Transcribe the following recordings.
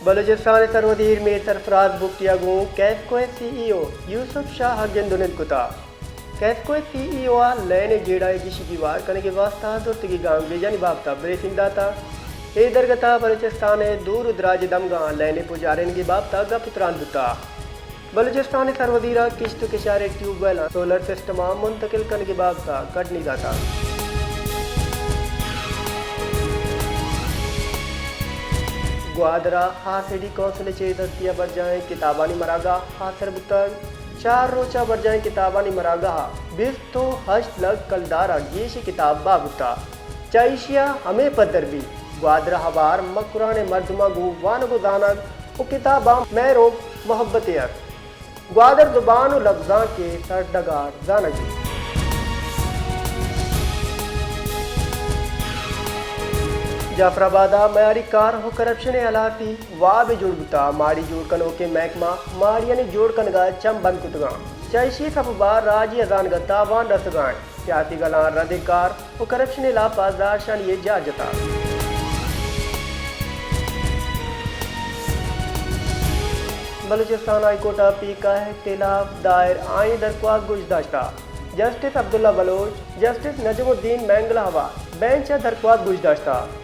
بلوچستان ءِ سروزیر میر سرفراز بگٹی ءَ گوں کیسکو ءِ سی ای او یوسف شاہ ءَ گند ءُ نند کتگ۔ کیسکو ءِ سی ای او ءَ لین ءِ جیڑہ ءِ گیشی گیوار کنگ ءِ واستہ زرتگیں گامگیجانی بابت ءَ بریفنگ داتگ۔ اے درگت ءَ بلوچستان ءِ دور ءُ دراجیں دمگاں لین ءِ پجارینگ ءِ بابت ءَ گپ ءُ تران بوتگ۔ بلوچستان ءِ سروزیر ءَ کشت ءُ کشار ءِ ٹیوب ویلاں سولر سسٹم ءَ منتقل کنگ ءِ بابت ءَ کڈنی داتگ۔ گوادر ءَ ہاسیڈی کونسل ءِ چیردستی ءَ برجاہیں کتابانی مراگاہ آسر بوتگ۔ چار روچ ءَ برجاہیں کتابانی مراگاہ ءَ بیست ءُ ہشت لکھ کلدار ءَ گیشیں کتاب بہا بوتگ۔ چہ ایشی ءَ ہمے پدر بیت گوادر ءَ ہوار مکران ءِ مردماں گوں وانگ ءُ زانگ ءُ کتاباں مہر ءُ محبتے است۔ گوادر زبان ءُ لبزانک ءِ سرڈگار زانگ بیت۔ جعفر آباد ءَ معیاری کار ءُ کرپشن ءِ ہلاسی وابے جوڑ بوتگ۔ ماڑی جوڑ کنوکیں محکمہ ماڑیانی جوڑ کنگ ءَ چم بند کتگ اَنت۔ چہ ایشی ءِ سبب ءَ راجی ہزانگ ءَ تاوان رستگ اِنت۔ سیاسی گلاں ردیں کار ءُ کرپشن ءِ ہلاپ ءَ زہرشانی ءِ جار جتگ۔ بلوچستان ہائی کورٹ ءَ پیکا ایکٹ ءِ ہلاپ دائر آئینی درخواست گوش داشتگ۔ جسٹس عبداللہ بلوچ، جسٹس نجم الدین مینگل ءِ ہوار بینچ ءَ درخواست گوش داشتگ۔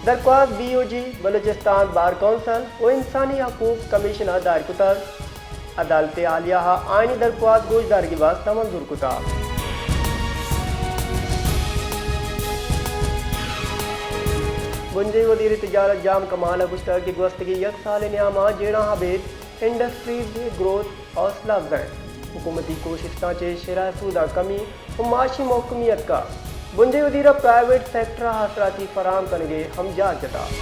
درخواست بی او جی، بلوچستان بار کونسل ءُ انسانی حقوق کمیشن ءَ دائر کتگ۔ عدالت عالیہ ءَ آئینی درخواست گوشدارگ ءِ واستہ منظور کتگ۔ بنجاہی وزیر تجارت جام کمال ءَ گوشتگ کہ گوستگیں یک سال ءِ نیام ءَ جیڑہاں ابید انڈسٹریز ءِ گروتھ حوصلہ افزا اِنت۔ حکومتی کوشستاں چہ شرح سوداں کمی ءُ معاشی محکمی اتکگ۔ بنجاہی وزیر ءَ پرائیویٹ سیکٹر ءَ آسراتی فراہم کنگ ءِ ہم جار جتگ۔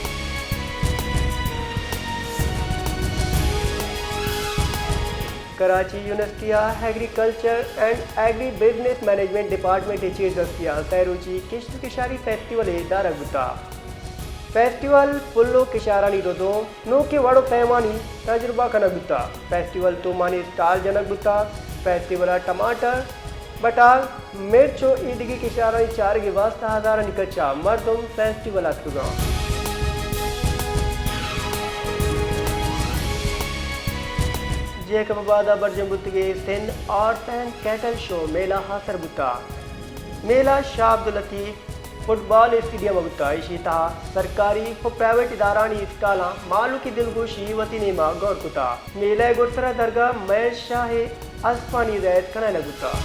کراچی یونیورسٹی ءِ agriculture and agribusiness management department ءِ چیردستی ءَ سئے روچی کشت ءُ کشاری فیسٹیولے دارگ بوتگ۔ فیسٹیول پل ءُ کشارانی ردوم، نوکیں وڑ ءُ پیمانی تجربہ کنگ بوتگ۔ فیسٹیول تومانی اسٹال جنگ بوتگ۔ فیسٹیول ءَ ٹماٹر، بٹاک، مرچ ءُ ایدگہ کشارانی چارگ ءِ واستہ ہزارانی کچ ءَ مردم فیسٹیول ءَ اتکگ اَنت۔ جیکب آباد ءَ برجم بوتگیں سندھ ہارس اینڈ کیٹل شو میلہ ءَ سر بوتگ۔ میلہ شاہ عبداللطیف فٹبال اسٹیڈیم ءَ بوتگ۔ ایشی ءِ تہا سرکاری ءُ پرائیویٹ ادارھانی اسٹالاں مھلوک ءِ دلگوشی وتی نیما گور کتگ۔ میلہ ءِ گڈسرا درگاہ مہر شاہ ءِ اسپانی ریس کنائینگ بوتگ۔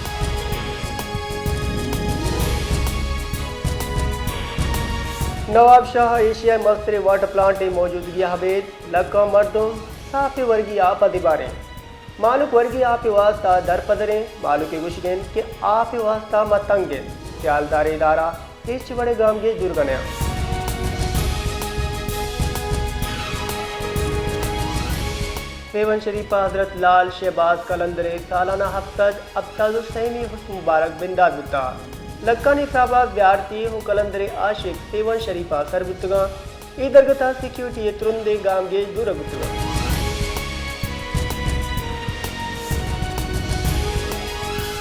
نواب شاہ ایشیا ءِ مستریں واٹر پلانٹ ءِ موجودگی ءَ ابید لکاں مردم صافیں ورگی آپ ءَ دیبار اَنت۔ مھلوک ورگی آپ ءِ واستہ درپدر اَنت۔ مھلوک ءِ گوشگ اِنت کہ آپ ءِ واستہ ما تنگ ایں۔ سیالداریں ادارہ ہچ وڑیں گامگیج زورگ ءَ نہ اَنت۔ سیون شریف ءَ حضرت لال شہباز قلندر ءِ سالانہ ہپت سد ہپتاد ءُ سئیمی حسن مبارک بندات بوتگ۔ لکانی حساب ءَ زیارتی ءُ قلندر ءِ عاشق سیون شریف ءَ سر بوتگ اَنت۔ اے درگت ءَ سیکورٹی ءِ ترندیں گامگیج زورگ بوتگ اَنت۔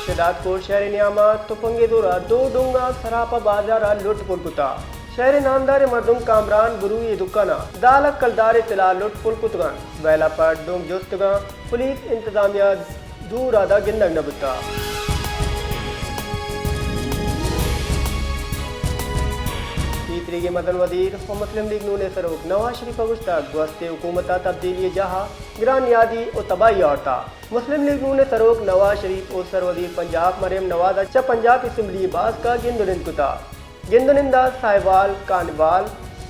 شہدادکوٹ شہر ءِ نیام ءَ تپنگ ءِ زور ءَ دو ڈونگاں سراپا بازار ءَ لٹ پل کتگ۔ شہر ءِ نامداریں مردم کامران بروئی ءِ دکان ءَ دہ لکھ کلدار ءِ طلا لٹ پل کتگ اَنت۔ ویل ءَ پٹ ڈونگ جستگ اَنت، پولیس انتظامیہ زور ءَ داں گندگ نہ بوتگ۔ پیسریگیں مزن وزیر ءُ مسلم لیگ نون ءِ سروک نواز شریف ءَ گوشتگ، گوستیں حکومت ءَ تبدیلی ءِ جاہ ءَ گران نیادی ءُ تباہی آورتگ۔ مسلم لیگ نون ءِ سروک نواز شریف ءُ سروزیر پنجاب مریم نواز ءَ چہ پنجاب اسمبلی ءِ باسک ءَ گند ءُ نند کتگ۔ گند ءُ نند ءَ ساہیوال، کانیوال،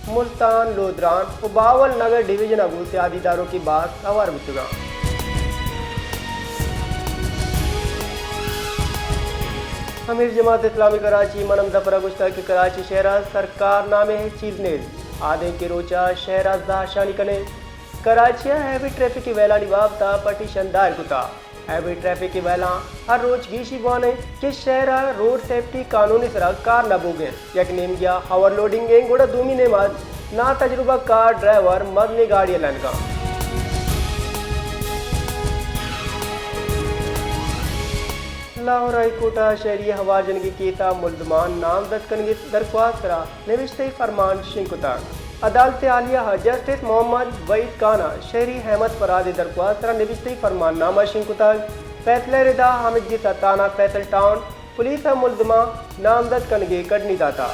ملتان، لودھران ءُ بہاول نگر ڈویژن ءَ گوں سیادی داروکیں باسک ہوار بوتگ اَنت۔ امیر جماعت اسلامی کراچی منم ظفر ءَ گوشتگ کہ کراچی شہر ءَ سرکار نامیں ہچ چیز نیست، آدینکیں روچ ءَ شہر ءَ زہرشانی کن اَنت۔ کراچی ءَ ہیوی ٹریفک ءِ ویلانی بابت ءَ پٹیشن دائر کتگ۔ ہیوی ٹریفک ءِ ویلاں ہر روچ گیشی بوان اَنت کہ شہر ءَ روڈ سیفٹی قانون ءِ سرا کار نہ بوگ ءَ اِنت۔ یک نیمگے ءَ اوور لوڈنگ اِنت، گڑا دومی نیمگ ءَ ناتجربہ کار ڈرائیور مزنیں گاڑی ءَ لنگ اَنت۔ لاہور ہائی کورٹ ءَ شہری ءِ ہوار جنگ ءِ کیس ءَ ملزمان نامزد کنگ ءِ درخواست ءِ سرا نبشتہ ءِ فرمان شنگ کتگ۔ عدالت عالیہ ء جسٹس محمد وحید خان ء شہری احمد فراد ء درخواست ء را نبشتہی فرمان نامہ شنگ کتگ۔ فیصلہ ء ردا ہمگی ستا ء فیصل ٹاؤن پولیس ء ملزماں نامزد کنگ ء کڈنی داتگ۔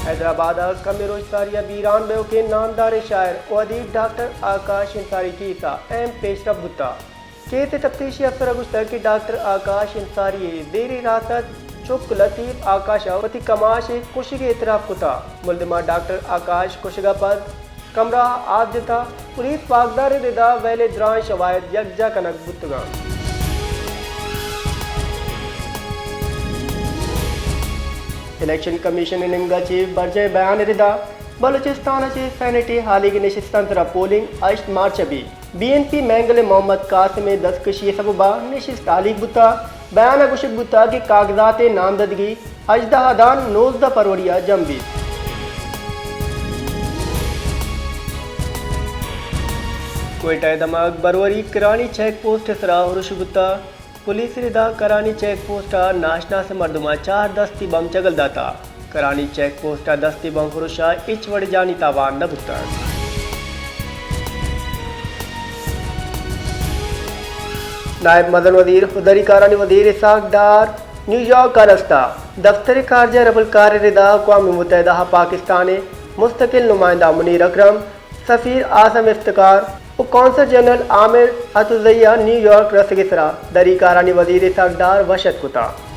حیدرآباد ء کمیں روچ ساری ء بیران بئیوکیں نامداریں شاعر و ادیب ڈاکٹر آکاش انصاری کیس ء اہم پیشرفت بوتگ۔ کیس ء تفتیشی افسر ء گوشتگ کہ ڈاکٹر آکاش انصاری ء زیر حراست چک لطیف آکاش ء وتی کماش ء کشگ ء اعتراف کتگ۔ ملزماں ڈاکٹر آکاش کشگ ء پد کمرہ ء آپ جتگ۔ پولیس واکدار ء ردا ویل ء درائیں شواہد یکجا کنگ بوتگ انت۔ الیکشن کمیشن ء نیمگ ء چہ برجاہیں بیان ء ردا بلوچستان ء چہ سینیٹ ء ہالیگ نشستاں سرا پولنگ ہشت مارچ ء بیت۔ بی این پی مینگل ء محمد قاسم ء دستکشی ء سبب ء نشست ہالیگ بوتگ۔ بیان ء گوشگ بوتگ کہ کاغذات ء نامزدگی ہژدہ ء داں نوزدہ فروری ء جم بیت۔ کوئٹہ ء دمگ بروری کرانی چیک پوسٹ ء سرا ارش بوتگ۔ پولیس ء ردا کرانی چیک پوسٹ ء ناشناس مردماں چار دستی بم چگل داتگ۔ کرانی چیک پوسٹ ء دستی بم فروش ء ہچ وڑیں جانی تاوان نہ بوتگ۔ نائب مزن وزیر و دری کارانی وزیر اسحاق ڈار نیویارک ء رستہ۔ دفتر خارجہ رب الکار ء ردا اقوام متحدہ ء پاکستان ء مستقل نمائندہ منیر اکرم، سفیر عاصم افتخار و قونصل جنرل عامر اتوزئی ء نیویارک رسگ ء سرا دری کارانی وزیر اسحاق ڈار وش اتک کتگ۔